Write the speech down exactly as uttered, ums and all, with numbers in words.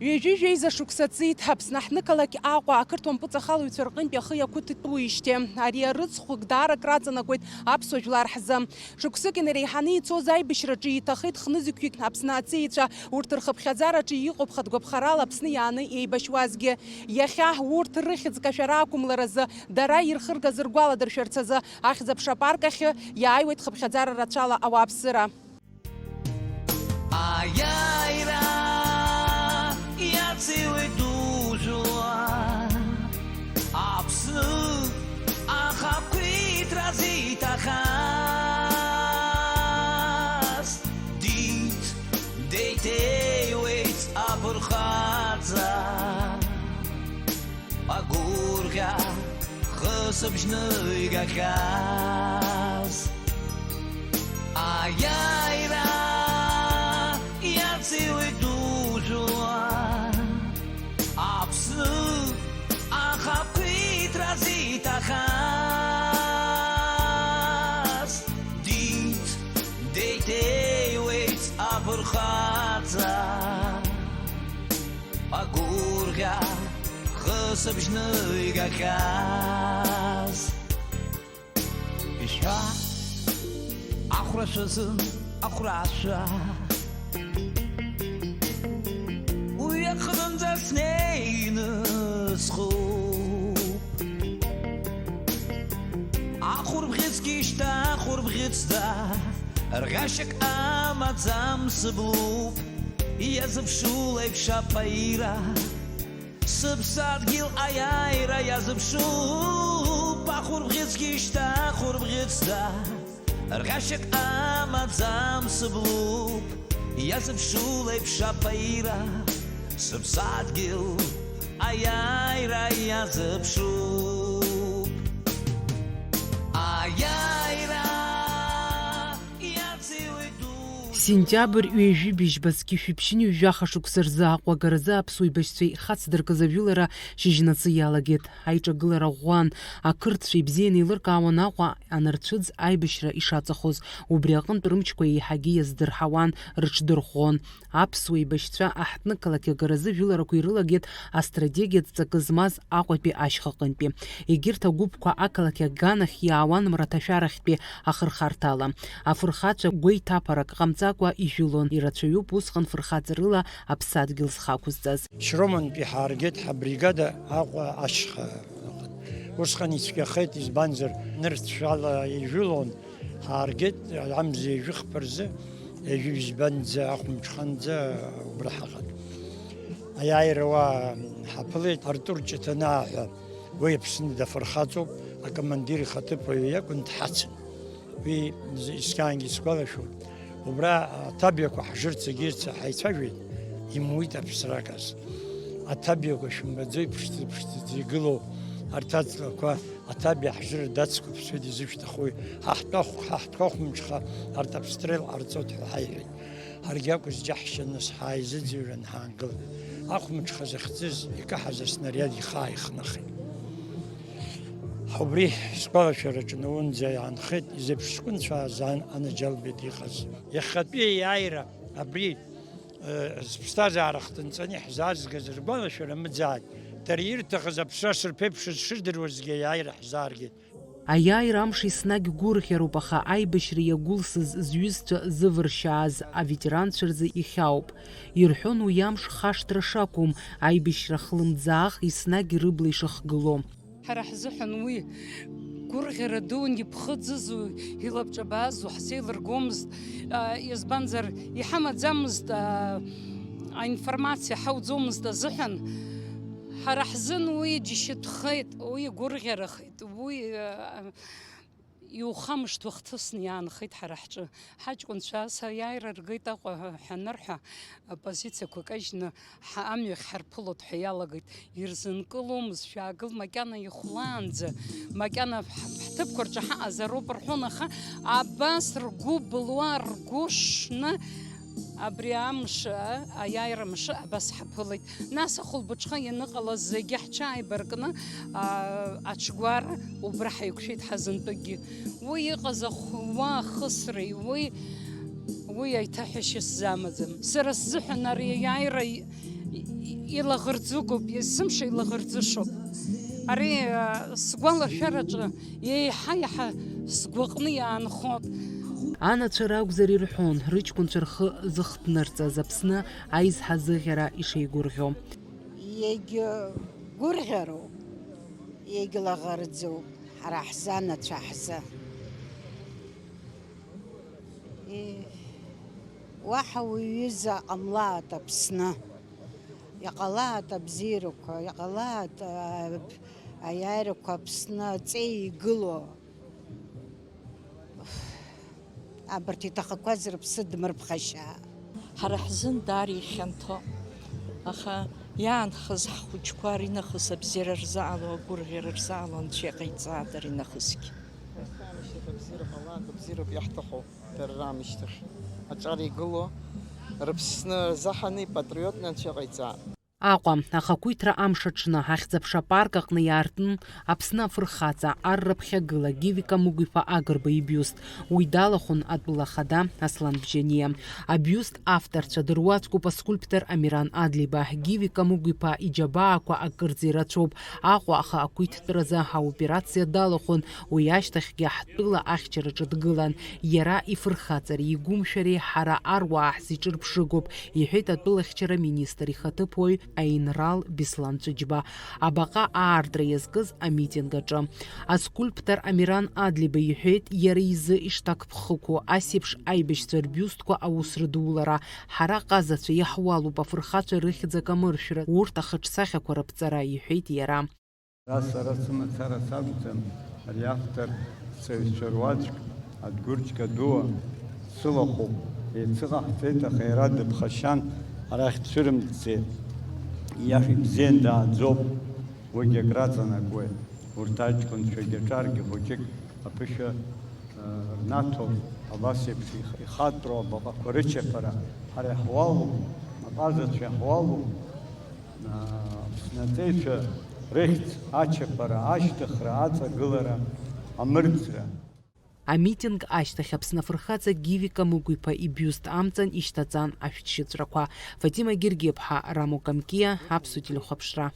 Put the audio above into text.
Ҩажәи жәеиза шықәса ҵит Аԥсны аҳҭнықалақь Аҟәа ақырҭуа мпыҵахалаҩцәа рҟынтәи ахы иақәыҭтәуишьҭе. Ари арыцхәык даара акраҵанакуеит аԥсуа жәлар ҳзы. Шықәсык инареиҳаны ицоз аибашьраҿы иҭахеит хнызқьҩык Аԥсны аҵеицәа, урҭ рхыԥхьаӡараҿы иҟоуп хатә гәаԥхарала Аԥсны иааны еибашьуазгьы. Иахьа урҭ рыхьӡ кашәара ақәымларазы дара ирхыргаз ргәаладыршәарц азы Ахьӡ-аԥша апарк ахьы иааиуеит хыԥхьаӡара рацәала ауааԥсыра. Аиааира иациуеит дужәуа, Аԥсны ахақәиҭра зиҭахаз, дит деиҭеиуеит афырхаҵа. Агәырӷьа хысыбжьны игахьаз, аиааира иациуеит дужәуа, Аԥсны ахақәиҭра зиҭахаз, дит деиҭеиуеит афырхаҵа. Агәырӷьа хысыбжьны игахьаз. Ишәа ахәрашәа азын ахәрашәа, уи аҟынӡа снеины схуп. Ахәырбӷьыцгьы шьҭа ахәырбӷьыцда, рӷьашьак амаӡам сыблуп, иазыԥшу леиԥш апаира, сыԥсадгьыл аиааира иазыԥшуп, ахәырбӷьыцгьы шьҭа ахәырбӷьыцда, рӷьашьак амаӡам сыблуп, иазыԥшу леиԥш апаира, сыԥсадгьыл аиааира иазыԥшуп. Аиааира иациуеит ду. Сентиабр ҩажәи быжьба зқьи шәиԥшьыни жәаха шықәса рзы Аҟәа агаразы аԥсуа еибашьцәа ихацдыркыз ажәылара шьыжьнацы иалагеит. Аиҿагылара ӷәӷәан, ақырҭцәа ибзианы еилыркаауан Аҟәа анарцәыӡ аибашьра ишаҵахоз, убри аҟынтә рымчқәа еиҳагьы иаздырҳауан, рыҽдырӷәӷәон. Аԥсуа еибашьцәа аҳҭнықалақь агаразы жәыларақәа ирылагеит астратегиатә ҵакы змаз Аҟәатәи ашьхаҟынтәи. Егьырҭ агәыԥқәа ақалақь аганахь иаауан мраҭашәарахьтәи ахырхарҭала. Афырхацәа гәеиҭаԥарак ҟамҵакәа ижәылон, ирацәаҩуп усҟан фырхаҵарыла аԥсадгьыл зхы ақәызҵаз. Шьромантәи ҳааргеит ҳабригада Аҟәа ашьха. Усҟан ицәгьахеит, избанзар, нырцәала ижәылон. Ҳааргеит, амза ҩажәи хԥа рзы, ҩажәи быжьбанӡа, ахәымҽханӡа убра ҳаҟан. Аиааира уа ҳаԥылеит, Артур Ҷыҭанаа ҳәа, уи Аԥсны дафырхаҵоуп, акомандир ихаҭыԥуаҩ иакәын, дҳацын. Уи з-, искьаангьы сгәалашәоит. Убра аҭабиақәа ҳжырц егьырҭ ҳаицәажәеит, имуит аԥсрагаз. Аҭабиақәа шәымбаӡои, ԥшӡа-ԥшӡаӡа игылоу арҭ аҵлақәа? Аҭабиа ҳжыр дацқәыԥсуеит, изышәҭахуи? Ҳа ҳтәахә-, ҳа ҳтәахәымҽха арҭ абстрел ҟарҵоит ҳәа ҳаиҳәеит. Ҳаргьы акәыз џьаҳшьаны ҳааизыӡырҩран ҳаангылт. Ахәымҽха захьӡыз икаҳаз аснариад ихы ааихнахит. Убри сгәалашәараҿы наунӡа иаанхеит, изеиԥш ҷкәынцәааз ан-, анаџьалбеит иҟаз. Иахьатәи аиааира абри, э, зԥсҭазаара хҭынҵаны иаҳзаазгаз ргәалашәара мыӡааит. Дара ирҭахыз аԥсра сырԥеиԥшыз шырдыруазгьы аиааира ҳзааргеит. Аиааира амш еснагь гәырӷьароуп, аха аибашьра иагәылсыз зҩызцәа зывыршьааз аветеранцәа рзы ихьаауп. Ирҳәон уи амш хашҭра шакәым, аибашьра хлымӡаах еснагь рыбла ишыхгыло. Ҳара ҳзыҳәан уи гәырӷьара дуун, иԥхыӡызу, илабҿабазу ҳзеилыргомызт, а, избанзар, иҳамаӡамызт, а, аинформациа ҳауӡомызт азыҳәан, ҳара ҳзын уи џьашьатәхеит, уи гәырӷьарахеит, уи, а, иухамышҭуа хҭысны иаанхеит ҳара ҳҿы. Ҳаҷкәынцәа ас аиааира ргеит Аҟәа ҳәа анырҳәа, апозициақәа кажьны, ҳа-, амҩахь ҳарԥылоит ҳәа иалагеит. Ирзынкыломызт, шәаагыл, макьана ихәлаанӡа, макьана ҳ-, ҳҭыԥқәа рҿы ҳаҟазароуп рҳәон, аха абас ргәы былуа, ргәы шны, абри амш, а, аиааира мшы абас ҳаԥылеит. Нас ахәылбыҽха ианыҟалаз зегьы ҳҽааибаркны, а, аҽгәара убра ҳаиқәшәеит ҳазынтәыкгьы. Уи иҟаз ахәуа ахысреи, уи, уи аиҭаҳәашьа сзамаӡам. Сара сзыҳәан ари аиааира и-, и-, Илаӷырӡыгоуп, есымша илаӷырӡышоуп. Ари, а, сгәалашәараҿы еиҳа-еиҳа сгәаҟны иаанхоит. Анацәа ракәзар ирҳәон, рыҷкәынцәа рхы зыхҭнырҵаз Аԥсны аизҳазыӷьара ишеигәырӷьо. Иагьгәырӷьароуп, иагьлаӷырӡуп ҳара ҳзы, анацәа ҳзы. Е, уаҳа уи ҩыза ҟамлааит Аԥсны. Иҟалааит абзиарақәа, иҟалааит, а, аиааирақәа Аԥсны аҵеи игыло. Абарҭ иҭахақәаз рыԥсы дмырԥхашьа. Ҳара ҳзын даара ихьанҭоуп, аха иаанхаз ҳхәыҷқәа ринахыс абзиара рзаало, агәырӷьара рзаало Анцәа иҟаиҵааит аринахысгьы. Абзиара ҟалааит, абзиароуп иаҳҭаху, дара раамышьҭахь аҿар игыло, рыԥсны рзаҳаны ипатриотны Анцәа иҟаиҵааит. Аҟәа, ахақәиҭра амш аҽны, Ахьӡ-аԥша апарк аҟны иаартын Аԥсны афырхаҵа, ар рыԥхьагыла Гивика Мыгә-иԥа Агрба ибиуст. Уи далахәын атәыла ахада Аслан Бжьаниа. Абиуст авторцәа дыруаӡәкуп аскульптор Амиран Адлиба. Гивика Мыгә-иԥа иџьабаақәа акырӡа ирацәоуп. Аҟәа ахақәиҭтәразы аоперациа далахәын, уи ашьҭахьгьы ҳтәыла ахьчараҿы дгылан. Иара ифырхаҵареи игәымшәареи ҳара аруаа ҳзеиҿырԥшыгоуп, иҳәеит атәылахьчара министр ихаҭыԥуаҩ аинрал Беслан Ҵәыџьба, абаҟа аартра иазкыз амитинг аҿы. Аскульптор Амиран Адлиба иҳәеит, иара изы ишҭакԥхықәу, ас еиԥш аибашьцәа рбиустқәа аус рыдулара, ҳара ҟазацәа иаҳуалуп афырхацәа рыхьӡ акамыршәра, урҭ ахаҿсахьақәа рыԥҵара, иҳәеит иара. Ара сара сымацара сакәӡам, ари автор сҵаҩцәа руаӡәк, Адгәыр Ҷкадуа, сылахәуп, еицыҟаҳҵеит, аха иара дыԥхашьан, арахь дцәырымҵӡеит. Ииашоуп, ибзиан дааӡоуп, уигьы акраҵанакуеит. Урҭ аҷкәынцәагьы аҿаргьы хәыҷык аԥышәа рнаҭо, абас еиԥш их-, ихатәроу абаҟақәа рычаԥара ҳара иаҳуалуп, аҟазацәа иаҳуалуп, Аԥсны аҵеицәа рыхьӡ ачаԥара, ашьҭыхра, аҵагылара, амырӡра. Амитинг ашьҭахь Аԥсны афырхаҵа Гивика Мыгә-иԥа ибиуст амҵан ишьҭаҵан ашәҭшьыҵәрақәа. Фатима Гергиаԥҳа, Рамо Камкиа, Аԥсуа телехәаԥшра.